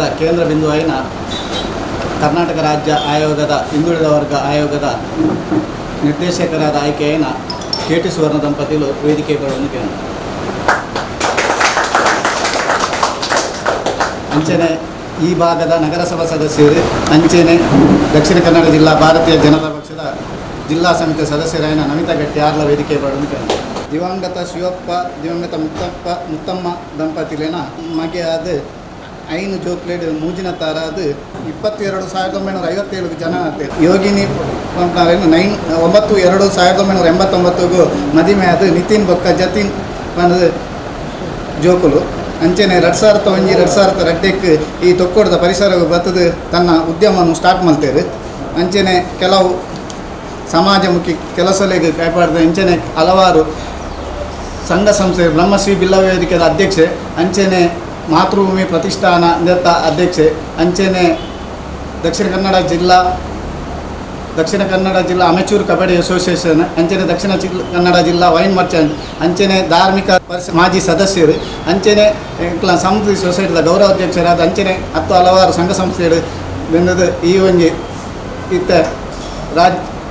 ಕಾರ್ಯಕ್ರಮದ ಕೇಂದ್ರ ಬಿಂದುವಾಯಿನ ಕರ್ನಾಟಕ ರಾಜ್ಯ ಆಯೋಗದ ಹಿಂದುಳಿದ ವರ್ಗ ಆಯೋಗದ ನಿರ್ದೇಶಕರಾದ ಆಯ್ಕೆಯನ್ನ ಕೆ ಟಿ ಸುವರ್ಣ ದಂಪತಿಗಳು ವೇದಿಕೆ ಬರವನ್ನು ಕೇಂದ್ರ. ಅಂಚನೆ ಈ ಭಾಗದ ನಗರಸಭಾ ಸದಸ್ಯರು, ಅಂಚನೆ ದಕ್ಷಿಣ ಕನ್ನಡ ಜಿಲ್ಲಾ ಭಾರತೀಯ ಜನತಾ ಪಕ್ಷದ ಜಿಲ್ಲಾ ಸಮಿತಿ ಸದಸ್ಯರಾಯನ ನಮಿತಾ ಗಟ್ಟಿ ಆರ್ಲ ವೇದಿಕೆ ಬರವನ್ನು ಕೇಂದ್ರ. ದಿವಂಗತ ಶಿವಪ್ಪ, ದಿವಂಗತ ಮುತ್ತಪ್ಪ ಮುತ್ತಮ್ಮ ದಂಪತಿಲೇನ ಮಗೆಯಾದ 5 ಜೋಕ್ಲೇಡ್ ಮೂಜಿನ ತಾರಾದ 22 1957 ಜನ ಯೋಗಿನಿ 9 9 1989 ಮದಿಮೆ ಅದು ನಿತಿನ್ ಬೊಕ್ಕ ಜತಿನ್ ಪಂದ್ ಜೋಕುಲು. ಅಂಚನೆ 2001 2002ಕ್ಕೆ ಈ ತೊಕ್ಕೊಡದ ಪರಿಸರ ಬತ್ತದು ತನ್ನ ಉದ್ಯಮವನ್ನು ಸ್ಟಾರ್ಟ್ ಮಾಡ್ತೇವೆ. ಅಂಚನೆ ಕೆಲವು ಸಮಾಜಮುಖಿ ಕೆಲಸಗಳಿಗೆ ಕೈಪಾಡ್ದ ಅಂಚನೆ ಹಲವಾರು ಸಂಘ ಸಂಸ್ಥೆ, ಬ್ರಹ್ಮಶ್ರೀ ಬಿಲ್ಲವ ವೇದಿಕೆದ ಅಧ್ಯಕ್ಷೆ, ಅಂಚನೆ ಮಾತೃಭೂಮಿ ಪ್ರತಿಷ್ಠಾನ ದತ್ತ ಅಧ್ಯಕ್ಷೆ, ಅಂಚನೆ ದಕ್ಷಿಣ ಕನ್ನಡ ಜಿಲ್ಲಾ ಅಮೆಚೂರ್ ಕಬಡ್ಡಿ ಅಸೋಸಿಯೇಷನ್, ಅಂಚನೆ ದಕ್ಷಿಣ ಕನ್ನಡ ಜಿಲ್ಲಾ ವೈನ್ ಮರ್ಚೆಂಟ್, ಅಂಚನೆ ಧಾರ್ಮಿಕ ಪರಿಷ ಮಾಜಿ ಸದಸ್ಯರು, ಅಂಚನೆ ಸಮೃದ್ಧಿ ಸೊಸೈಟಿದ ಗೌರವ ಅಧ್ಯಕ್ಷರಾದ ಅಂಚನೆ ಹತ್ತು ಹಲವಾರು ಸಂಘ ಸಂಸ್ಥೆಗಳು ಬೆಂದದ್ದು. ಈ ಒಂಜಿ ಇತ್ತ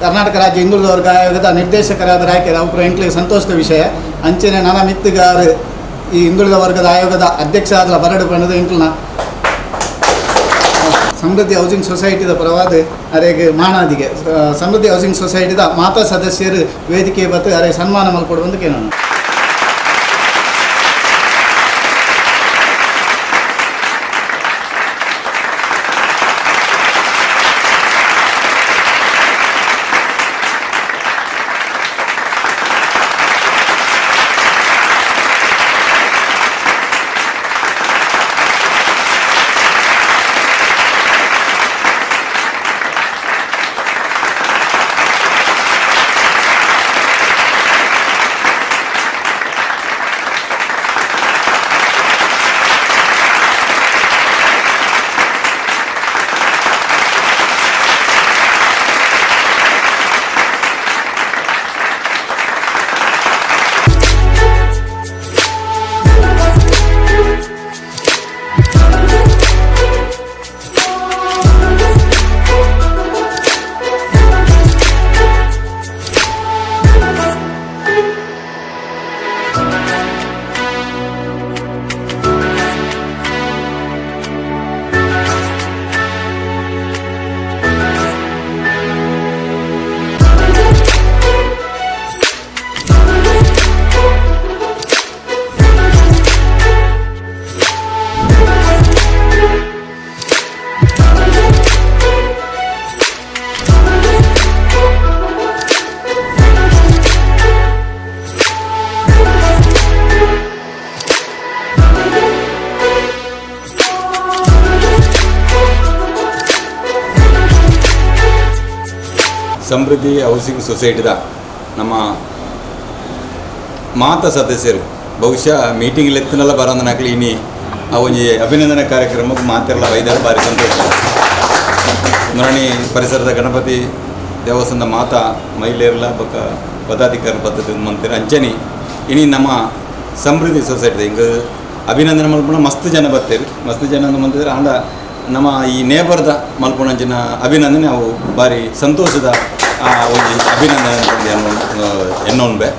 ಕರ್ನಾಟಕ ರಾಜ್ಯ ಹಿಂದುಳಿದ ವರ್ಗ ಆಯೋಗದ ನಿರ್ದೇಶಕರಾದ ಆಯ್ಕೆ ಅವು ಎಂಕ್ಲಿಗೆ ಸಂತೋಷದ ವಿಷಯ. ಅಂಚನೆ ನನ್ನ ಮಿತ್ತುಗಾರು ಈ ಹಿಂದುಳಿದ ವರ್ಗದ ಆಯೋಗದ ಅಧ್ಯಕ್ಷ ಆದಲ ಬರಡು ಪಂಡದ ಎಂಕ್ಲನ ಸಮೃದ್ಧಿ ಹೌಸಿಂಗ್ ಸೊಸೈಟಿದ ಪರವಾದ ಅರೆಗೆ ಮಾಣಾದಿಗೆ. ಸಮೃದ್ಧಿ ಹೌಸಿಂಗ್ ಸೊಸೈಟಿದ ಮಾತಾ ಸದಸ್ಯರು ವೇದಿಕೆ ಬತ್ತು ಅರೆ ಸನ್ಮಾನ ಮಲ್ಕೊಡು ಬಂದು ಕೇಳೋಣ. ಸಮೃದ್ಧಿ ಹೌಸಿಂಗ್ ಸೊಸೈಟಿದ ನಮ್ಮ ಮಾತ ಸದಸ್ಯರು ಬಹುಶಃ ಮೀಟಿಂಗ್ ಲೆತ್ತನೆಲ್ಲ ಬರೋದನ್ನಾಗಲಿ ಇನಿ ಆ ಒಂಜಿ ಅಭಿನಂದನಾ ಕಾರ್ಯಕ್ರಮಕ್ಕೆ ಮಾತೆಲ್ಲ ಬೈದಾರ, ಭಾರಿ ಸಂತೋಷ. ಮುರಣಿ ಪರಿಸರದ ಗಣಪತಿ ದೇವಸ್ಥಾನದ ಮಾತಾ ಮಹಿಳೆಯರೆಲ್ಲ ಬೊಕ್ಕ ಪದಾಧಿಕಾರಿ ಪದ್ಧತಿ ಮಂತಿರ. ಅಂಚನಿ ಇನಿ ನಮ್ಮ ಸಮೃದ್ಧಿ ಸೊಸೈಟಿ ಹಿಂಗೆ ಅಭಿನಂದನೆ ಮಲ್ಪುಣ ಮಸ್ತ್ ಜನ ಬರ್ತೀರಿ. ಮಸ್ತ್ ಜನ ಮಂತಿದ್ರೆ ಆಂಡ ನಮ್ಮ ಈ ನೇಬರ್ದ ಮಲ್ಪುಣಂಚಿನ ಅಭಿನಂದನೆ ಅವು ಭಾರಿ ಸಂತೋಷದ ಆ ಒಂಜಿ ಅಭಿನಂದನೆ ಎನ್ನೊನ್ಬೆ.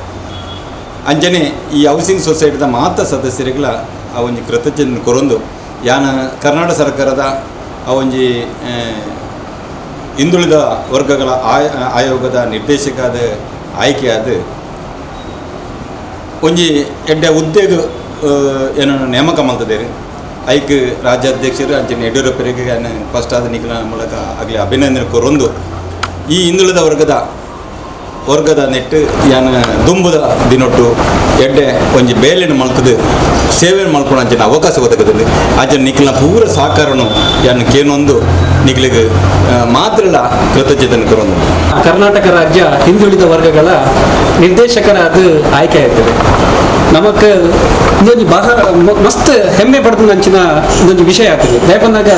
ಅಂಚನೆ ಈ ಹೌಸಿಂಗ್ ಸೊಸೈಟಿದ ಮಾತ ಸದಸ್ಯರಿಗಳ ಆ ಒಂಜಿ ಕೃತಜ್ಞತೆ ಕೊರೊಂದು, ಯಾನ ಕರ್ನಾಟಕ ಸರ್ಕಾರದ ಆ ಒಂಜಿ ಹಿಂದುಳಿದ ವರ್ಗಗಳ ಆಯೋಗದ ನಿರ್ದೇಶಕಾದ ಆಯ್ಕೆಯಾದ ಒಂಜಿ ಎಡ್ಡೆ ಉದ್ಯೋಗ ಏನೋ ನೇಮಕ ಮಲ್ತದೇರಿ. ಐಕ್ ರಾಜ್ಯಾಧ್ಯಕ್ಷರು ಅಂಚನೆ ಯಡಿಯೂರಪ್ಪರಿಗೆ ಫಸ್ಟ್ ಆದ ನಿಖಿಲ ಮೂಲಕ ಆಗಲಿ ಅಭಿನಂದನೆ ಕೊರೊಂದು, ಈ ಹಿಂದುಳಿದ ವರ್ಗದ ವರ್ಗದ ನೆಟ್ಟು ಯಾನ ದುಂಬುದ ದಿನೊಟ್ಟು ಎಡ್ಡೆ ಒಂಜಿ ಬೇಲೆನ್ ಮಲ್ತದು ಸೇವೆನ್ ಮಲ್ಪುಣ ಅಂಚಿನ ಅವಕಾಶ ಒದಗದಲ್ಲಿ ಅಂಚನೆ ನಿಖಿಲ್ನ ಪೂರ ಸಹಕಾರನು ಯಾನ್ ಕೇನೊಂದು ನಿಖಿಲಿಗೆ ಮಾತ್ರಲ ಕೃತಜ್ಞತೆಯನ್ನು ಕೊರೊಂದು. ಕರ್ನಾಟಕ ರಾಜ್ಯ ಹಿಂದುಳಿದ ವರ್ಗಗಳ ನಿರ್ದೇಶಕರಾದ ಆಯ್ಕೆ ಆಗ್ತದೆ. ನಮಕ್ ಇಂದೊಂಜಿ ಬಹ ಮಸ್ತ್ ಹೆಮ್ಮೆ ಪಡ್ದು ಅಂಚಿನ ಇಂದೊಂಜಿ ವಿಷಯ ಆಗ್ತದೆ. ದಾಯೆಪನ್ನಗ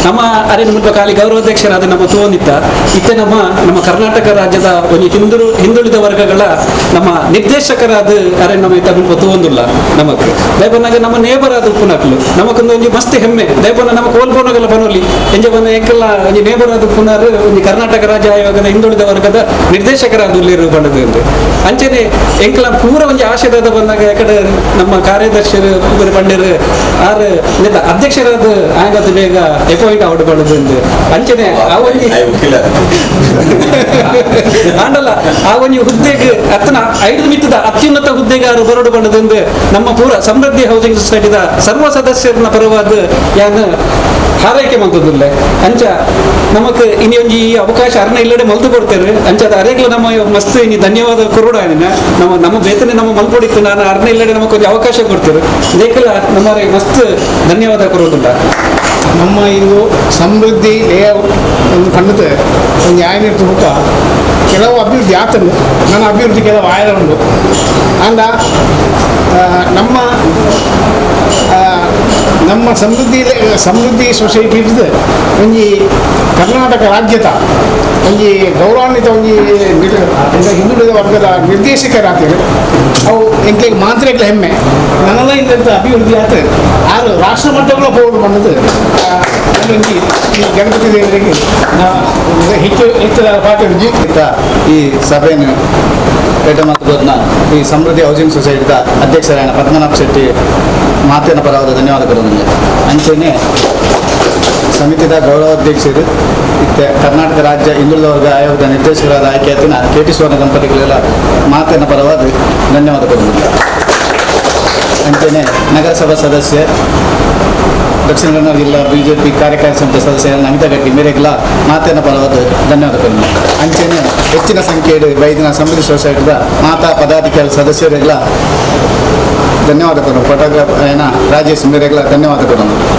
ನಮ್ಮ ಅರೆನ ಮುಲ್ಪ ಖಾಲಿ ಗೌರವಾಧ್ಯಕ್ಷರಾದ ನಮ್ಮ ತೂವೊಂದಿತ್ತ ಇತ್ತೆ ನಮ್ಮ ನಮ್ಮ ಕರ್ನಾಟಕ ರಾಜ್ಯದ ಒಂಜಿ ಹಿಂದುಳಿದ ವರ್ಗಗಳ ನಮ್ಮ ನಿರ್ದೇಶಕರಾದ ಅರೆ ನಮ್ಮ ಇತ್ತ ಮುಲ್ಪ ತೂವೊಂದುಲ್ಲ ನಮಕ್. ದಾಯೆಪನ್ನಗ ನಮ್ಮ ನೇಬರ್ ಆದ ಉಪ್ಪುನಕ್ಲು ನಮಕೊಂದೊಂಜಿ ಮಸ್ತ್ ಹೆಮ್ಮೆ. ದಾಯೆಪನ್ನ ನಮ್ಮ ಕೋಲ್ಪೋನಗಲ ಬನೊಲಿ ಎಂಜ ಬಂದ ಎಂಕೆಲ್ಲ ಒಂಜಿ ನೇಬರ್ ಆದ ಉಪ್ಪುನಾರು ಒಂಜಿ ಕರ್ನಾಟಕ ರಾಜ್ಯ ಆಯೋಗದ ಹಿಂದುಳಿದ ವರ್ಗದ ನಿರ್ದೇಶಕರಾದ ಉಲ್ಲೇರು ಪಂಡದು ಎಂದು. ಅಂಚನೆ ಎಂಕಲ ಪೂರ ಒಂಜಿ ಆಶೀರ್ವಾದ ಬಂದಾಗ ಯಾಕಡೆ ನಮ್ಮ ಕಾರ್ಯದರ್ಶಿರು ಪಂಡರು ಆರು ನೆತ್ತ ಅಧ್ಯಕ್ಷರಾದ ಆಂಗದ ಬೇಗ ಅಪಾಯಿಂಟ್ ಔಟ್ ಪಂಡದು ಎಂದು. ಅಂಚನೆ ಆ ಒಂಜಿ ಆಂಡಲ ಆ ಒಂಜಿ ಹುದ್ದೆಗೆ ಅತ್ತನ ಐದು ಮಿತ್ತದ ಅತ್ಯುನ್ನತ ಹುದ್ದೆಗೆ ಆರು ಬರೋಡು ಪಂಡದು ನಮ್ಮ ಪೂರ ಸಮೃದ್ಧಿ ಹೌಸಿಂಗ್ ಸೊಸೈಟಿದ ಸರ್ವ ಸದಸ್ಯರನ್ನ ಪರವಾದ ಯಾನ್ ಹಾರೈಕೆ ಮಂತದಿಲ್ಲ. ಅಂಚ ನಮಕ್ ಇನಿ ಒಂಜಿ ಈ ಅವಕಾಶ ಅರ್ನ ಇಲ್ಲಡೆ ಮಲ್ತು ಕೊಡ್ತೇವೆ. ಅಂಚ ಅದು ಅರೆಗ್ಲ ನಮ್ಮ ಮಸ್ತ್ ಇನಿ ಧನ್ಯವಾದ ಕೊರೋಡ ನಮ್ಮ ನಮ್ಮ ಬೇತನೆ ನಮ್ಮ ಮಲ್ಪೊಡಿತ್ತು ನಾನು ಅರ್ನ ಇಲ್ಲಡೆ ನಮಕ್ ಒಂಜಿ ಅವಕಾಶ ಕೊಡ್ತೇವೆ. ದೇಕಲ ನಮ್ಮ ಮಸ್ತ್ ಧನ್ಯವಾದ ಕೊರೋದುಂಡ. ನಮ್ಮ ಇದು ಸಮೃದ್ಧಿ ಲೇಔಟ್ ಒಂದು ಕಂಡತೆ ಒಂದು ಆಯ್ನಿಟ್ಟು ಬುಕ್ಕ ಕೆಲವು ಅಭಿವೃದ್ಧಿ ಆತನು ನನ್ನ ಅಭಿವೃದ್ಧಿ ಕೆಲವು ಆಯರ ಉಂಟು. ಅಂದ ನಮ್ಮ ನಮ್ಮ ಸಮೃದ್ಧಿ ಸಮೃದ್ಧಿ ಸೊಸೈಟಿ ಇರ್ತದೆ ಒಂಜಿ ಕರ್ನಾಟಕ ರಾಜ್ಯದ ಒಂಜಿ ಗೌರವಾನ್ವಿತ ಒಂಜಿ ಹಿಂದುಳಿದ ವರ್ಗದ ನಿರ್ದೇಶಕರಾಗ್ತದೆ. ಅವು ಎಂಕ್ಲೆಗ್ ಮಾತ್ರ ಹೆಮ್ಮೆ ನನ್ನಲ್ಲ ಇಂದ ಅಭಿವೃದ್ಧಿ ಆತ ಆರು ರಾಷ್ಟ್ರ ಮಟ್ಟಗಳ ಹೋಗೋದು ಬಂದದ್ದು ಒಂಜಿ ಈ ಗಣಪತಿ ದೇವರಿಗೆ ನಾ ಹೆಚ್ಚು ಹೆಚ್ಚು ಪಾತ್ರ ಈ ಸಭೆಯನ್ನು ಪೇಟೆ ಈ ಸಮೃದ್ಧಿ ಹೌಸಿಂಗ್ ಸೊಸೈಟಿದ ಅಧ್ಯಕ್ಷರಾಯಣ ಪದ್ಮನಾಭ ಶೆಟ್ಟಿ ಮಾತಿನ ಪರವಾದ ಧನ್ಯವಾದಗಳು. ಅಂಚೆನೆ ಸಮಿತಿದ ಗೌರವಾಧ್ಯಕ್ಷರು ಇತ್ತೆ ಕರ್ನಾಟಕ ರಾಜ್ಯ ಹಿಂದುಳಿದ ವರ್ಗ ಆಯೋಗದ ನಿರ್ದೇಶಕರಾದ ಆಯ್ಕೆಯಾತಿನ ಕೆ ಟಿ ಸುವರ್ಣ ದಂಪತಿಗಳೆಲ್ಲ ಮಾತಿನ ಪರವಾದ ಧನ್ಯವಾದಗಳು. ಅಂಚೆನೆ ನಗರಸಭಾ ಸದಸ್ಯ ದಕ್ಷಿಣ ಕನ್ನಡ ಜಿಲ್ಲಾ ಬಿಜೆಪಿ ಕಾರ್ಯಕಾರಿ ಸಮಿತಿ ಸದಸ್ಯ ನಮಿತಾ ಗಟ್ಟಿ ಮೇರೆಗೆಲ್ಲ ಮಾತಿನ ಪರವಾದ ಧನ್ಯವಾದಗಳು. ಅಂಚೆನೆ ಹೆಚ್ಚಿನ ಸಂಖ್ಯೆಯಲ್ಲಿ ಬೈದಿನ ಸಮೃದ್ಧಿ ಸೊಸೈಟಿದ ಮಾತಾ ಪದಾಧಿಕಾರಿ ಸದಸ್ಯರೆಲ್ಲ ಧನ್ಯವಾದಗಳು. ಫೋಟೋಗ್ರಾಫರ್ ರಾಜೇಶ್ ಮೇರೆಗೆಲ್ಲ ಧನ್ಯವಾದಗಳು.